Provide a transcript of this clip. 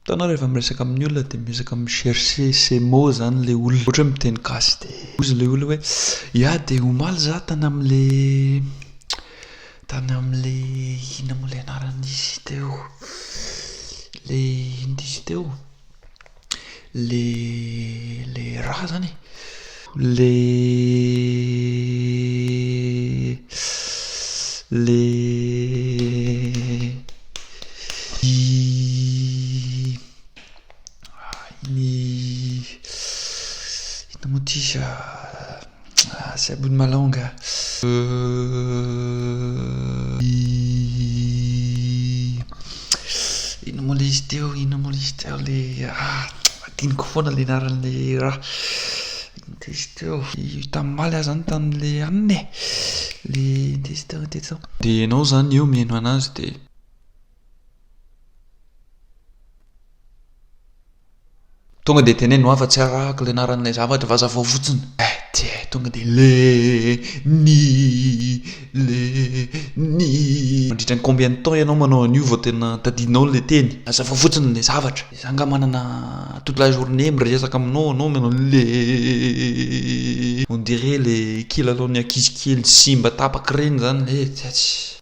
Hitanao rehefa miresaka amin'ny olona dia miezaka mi-chercher ses mots zany ilay olona. Ohatra hoe miteny gasy dia hozy ilay olona hoe ya dia omaly za tany amin'ilay tany amin'ilay inona moa ilay anaran'izy teo? Ilay inona izy teo? Le le raha zany e! Le le iny inona moa ty c'est à bout de ma langue inona moa le izy teo, inona moa le izy teo le adinoko foana le anaran'le raha, inona ty izy teo, tamin'ny omaly aho zany tamin'le anona e, le inona ty izy teo, inona ty izy teo. Dia ianao zany eo mihaino anazy dia. Tonga dia teneno aho fa tsy arahako ilay anaran'ilay zavatra fa hazavao fotsiny. Eh tsy eh, tonga dia le, ny, le, ny. Mandritra ny combien de temps ianao manao an'io vao tena tadidinao ilay teny? Hazavao fotsiny ilay zavatra. Za nga manana toute la journée miresaka aminao anao manao le. On dirait le kilalaon'ny ankizy kely simba tapaka ireny zany le, tsy.